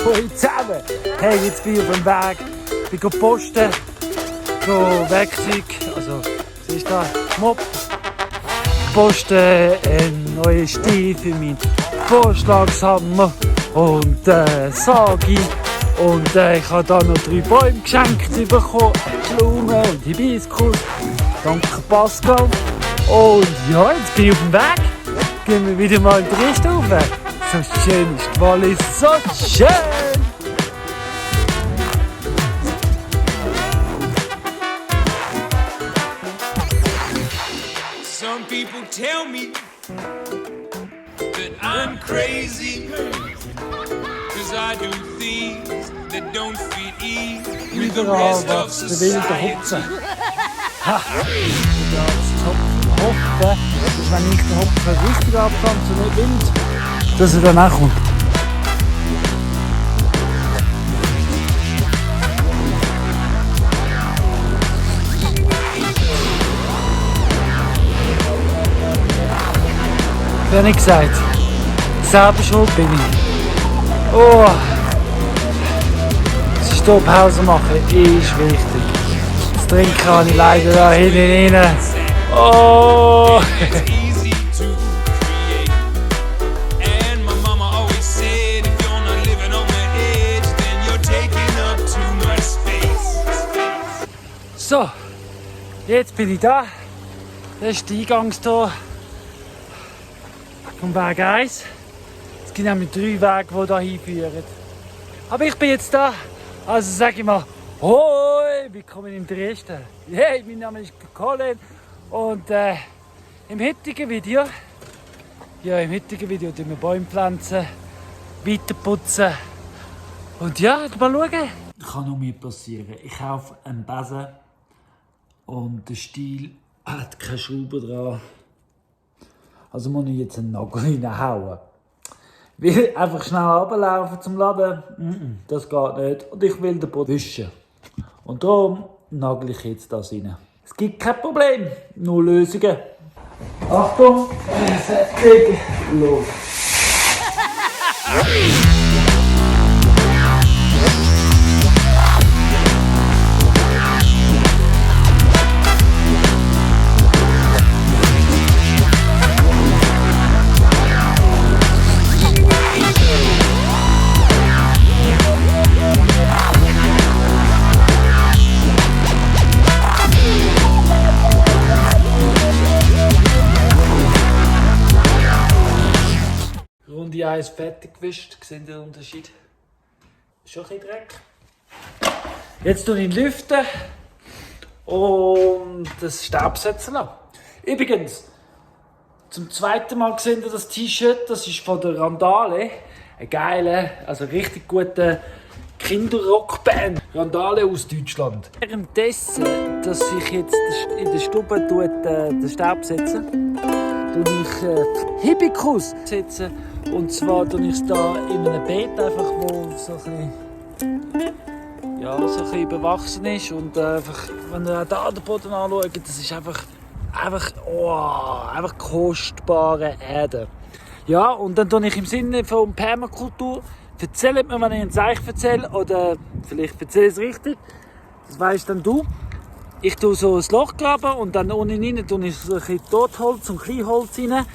Hallo zusammen! Hey, jetzt bin ich auf dem Weg. Ich bin posten, Werkzeug, also, was ist da? Mob. Posten einen neuen Stiel für meinen Vorschlagshammer und Sagi. Und ich habe da noch 3 Bäume geschenkt bekommen, Blumen und Hibiskus. Danke Pascal. Und ja, jetzt bin ich auf dem Weg. Gehen wir wieder mal in die Riste rauf. So schön ist die Wallis, so schön! Some people tell me that I'm crazy, 'cause I do things that don't fit in with the rest of society. Ha! Das Hopfen, das ist, wenn ich den Hopfen richtig abpflanze und nicht wild, dass er dann auch kommt. Ich habe nicht gesagt, selber schuld bin ich. Oh! Stoppause machen ist wichtig. Das Trinken kann ich leider da hinten rein. Oh! So, jetzt bin ich da. Das ist die Eingangstor vom Weg 1. Es gibt nämlich 3 Wege, die hier hinführen. Aber ich bin jetzt da. Also sage ich mal, hoi, willkommen im Dresden. Hey, mein Name ist Colin und im heutigen Video tun wir Bäume pflanzen, weiter putzen und ja, mal schauen. Das kann nur mir passieren. Ich kaufe einen Besen und der Stiel hat keine Schraube dran. Also muss ich jetzt einen Nagel reinhauen. Will einfach schnell runterlaufen zum Laden, das geht nicht. Und ich will den Boden wischen. Und darum nagel ich jetzt das rein. Es gibt kein Problem, nur Lösungen. Achtung, fertig, los. Runde 1 fertig gewischt, seht ihr den Unterschied? Schon ein bisschen Dreck. Jetzt lüfte ich lüften und das Staub setzen lassen. Übrigens, zum zweiten Mal seht ihr das T-Shirt, das ist von der Randale. Eine geile, also richtig gute Kinderrockband. Randale aus Deutschland. Währenddessen, dass ich jetzt in der Stube den Staub setze, tue ich Hibiskus setzen. Und zwar tue ich es da in einem Beet, einfach, wo so ein bisschen überwachsen ist. Und einfach, wenn ihr da den Boden anschaut, das ist einfach kostbare Erde. Ja, und dann tue ich im Sinne von Permakultur, erzählt mir, wenn ich ein Zeichen erzähle, oder vielleicht erzähle ich es richtig, das weisst dann du. Ich tue so ein Loch graben und dann unten rein tue ich so ein bisschen Totholz und Kleinholz rein.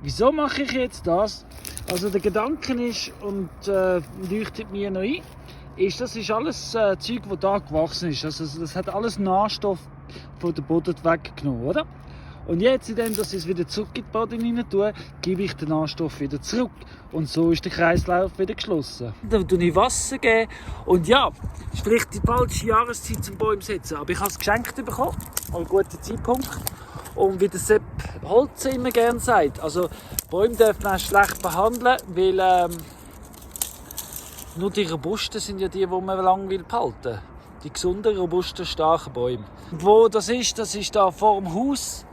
Wieso mache ich jetzt das? Also der Gedanke ist, und leuchtet mir noch ein, das ist alles Zeug, das hier gewachsen ist. Also das hat alles Nährstoff von der Boden weggenommen, oder? Und jetzt, indem dass ich es wieder zurück in den Boden rein tue, gebe ich den Nährstoff wieder zurück. Und so ist der Kreislauf wieder geschlossen. Dann tue ich Wasser geben. Und ja, es ist vielleicht die falsche Jahreszeit zum Bäume setzen. Aber ich habe es geschenkt bekommen, an einem guten Zeitpunkt. Und wie der Sepp Holz immer gerne sagt, also Bäume dürfen man schlecht behandeln, weil nur die robusten sind ja die man lange behalten will. Die gesunden, robusten, starken Bäume. Und wo das ist da vor dem Haus.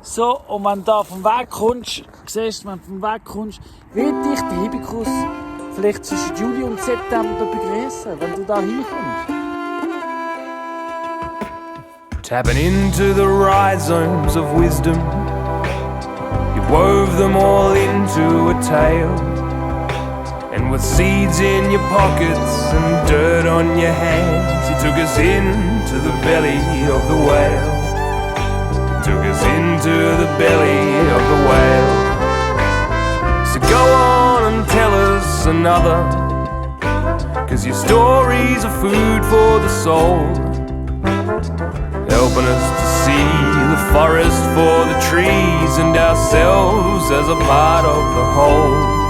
So, und wenn du da vom Weg kommst, siehst du, wenn du vom Weg kommst, wird dich der Hibiskus vielleicht zwischen Juli und September begrüßen, wenn du da hinkommst. Tapping into the rhizomes of wisdom, you wove them all into a tale, and with seeds in your pockets and dirt on your hands, he took us into the belly of the whale. He took us into the belly of the whale. So go on and tell us another, 'cause your stories are food for the soul, helping us to see the forest for the trees and ourselves as a part of the whole.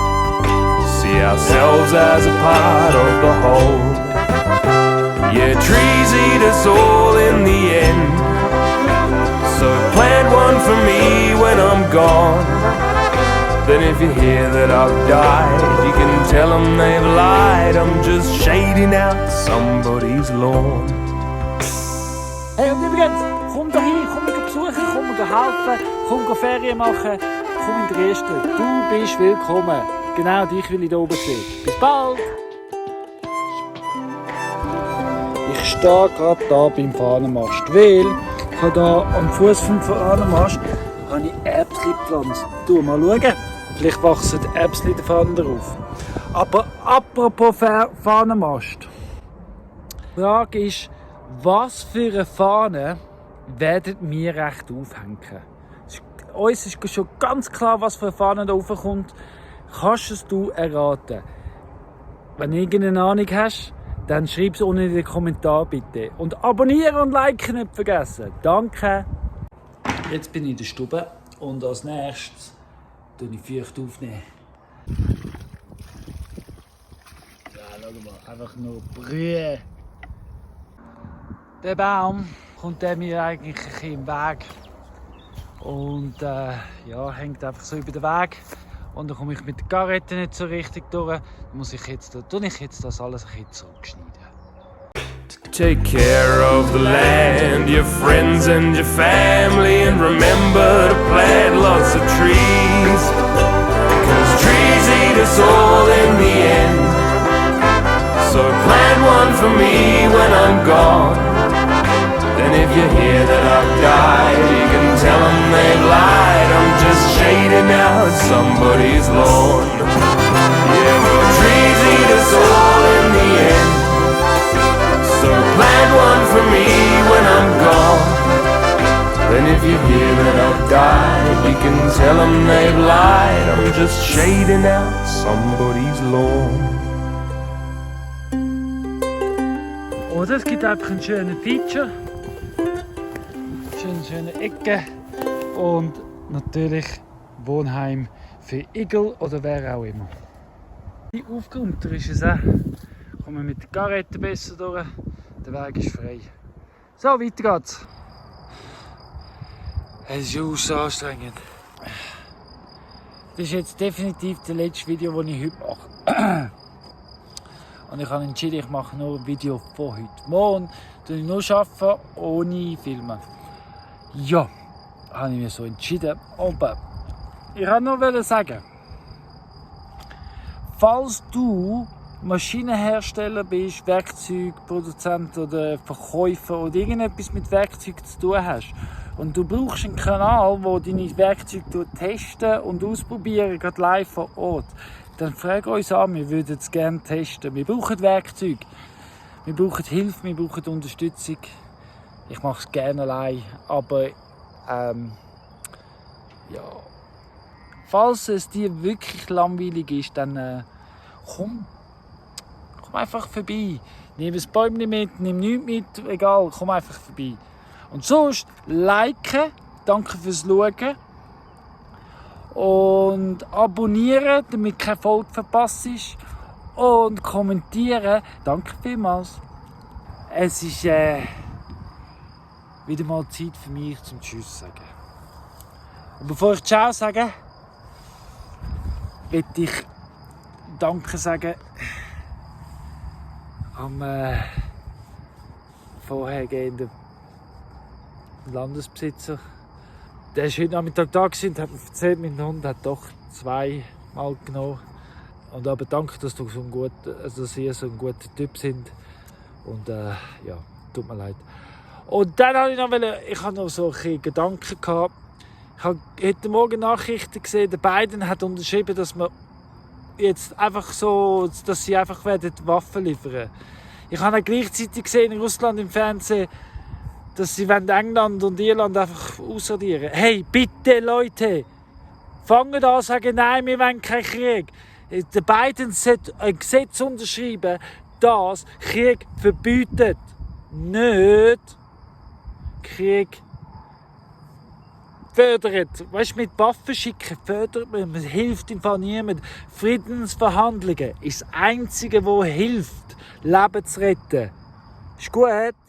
See ourselves as a part of the whole. Yeah, trees eat us all in the end, so plant one for me when I'm gone. Then if you hear that I've died, you can tell them they've lied. I'm just shading out somebody's lawn. Hey, und übrigens, komm da hin, komm mich besuchen, komm mir helfen, komm Ferien machen, komm in den Rest. Du bist willkommen. Genau, dich will ich hier oben sehen. Bis bald! Ich stehe gerade hier beim Fahnenmast, weil ich habe hier am Fuß vom Fahnenmast Erbsen gepflanzt. Du, mal schauen, vielleicht wachsen Erbsen davon drauf. Aber apropos Fahnenmast. Die Frage ist, was für eine Fahne werden wir recht aufhängen? Uns ist schon ganz klar, was für eine Fahne da raufkommt. Kannst du es erraten? Wenn du irgendeine Ahnung hast, dann schreib es unten in den Kommentaren bitte. Und abonnieren und liken nicht vergessen. Danke! Jetzt bin ich in der Stube und als nächstes aufnehme ich Feucht aufnehmen. Ja, schau mal, einfach nur Brühe. Der Baum kommt mir eigentlich ein bisschen im Weg und ja, hängt einfach so über den Weg und dann komme ich mit der Garette nicht so richtig durch. Dann tue ich jetzt das alles ein bisschen zurückschneiden. Take care of the land, your friends and your family, and remember to plant lots of trees, 'cause trees eat us all in the end. So plant one for me when I'm gone. Then if you hear that I've died, you can tell them they've lied. I'm just shading out somebody's lawn. Yeah, well, trees eat us all in the end. So plant one for me when I'm gone. Then if you hear that I've died, you can tell them they've lied. I'm just shading out somebody's lawn. Oder es gibt einfach einen schönen Feature, schöne Ecke und natürlich Wohnheim für Igel oder wer auch immer. Die aufgeräumter ist es auch. Kommen wir mit der Garette besser durch, der Weg ist frei. So, weiter geht's. Es ist ja so anstrengend. Das ist jetzt definitiv das letzte Video, das ich heute mache. Und ich habe entschieden, ich mache nur ein Video von heute. Morgen arbeite ich nur ohne Filmen. Ja, habe ich mir so entschieden. Aber ich wollte noch sagen, falls du Maschinenhersteller bist, Werkzeugproduzent oder Verkäufer oder irgendetwas mit Werkzeug zu tun hast und du brauchst einen Kanal, wo deine Werkzeuge testen und ausprobieren, gerade live vor Ort, dann frag uns an, wir würden es gerne testen. Wir brauchen Werkzeuge, wir brauchen Hilfe, wir brauchen Unterstützung. Ich mache es gerne allein, aber ja. Falls es dir wirklich langweilig ist, dann komm einfach vorbei. Nimm ein Bäumchen mit, nimm nichts mit, egal, komm einfach vorbei. Und sonst liken, danke fürs Schauen. Und abonnieren, damit keine Folge verpasst ist. Und kommentieren, danke vielmals. Es ist wieder mal Zeit für mich zum Tschüss sagen. Und bevor ich Ciao sage, möchte ich Danke sagen am vorhergehenden Landesbesitzer. Der ist heute Nachmittag da und hat mir erzählt, mein Hund hat doch 2-mal genommen. Und aber danke, dass du dass ihr so ein guter Typ sind. Und ja, tut mir leid. Und dann habe ich noch so ein bisschen Gedanken gehabt. Ich habe heute Morgen Nachrichten gesehen, der Biden hat unterschrieben, dass man jetzt einfach so, dass sie einfach werden Waffen liefern. Ich habe auch gleichzeitig gesehen in Russland im Fernsehen, dass sie England und Irland einfach ausradieren. Hey, bitte Leute, fangen an und sagen, nein, wir wollen keinen Krieg. Der Biden sollte ein Gesetz unterschreiben, das Krieg verbietet. Nicht Krieg fördert. Weißt du, mit Waffen schicken fördert man hilft im Fall niemand. Friedensverhandlungen ist das Einzige, was hilft, Leben zu retten. Ist gut.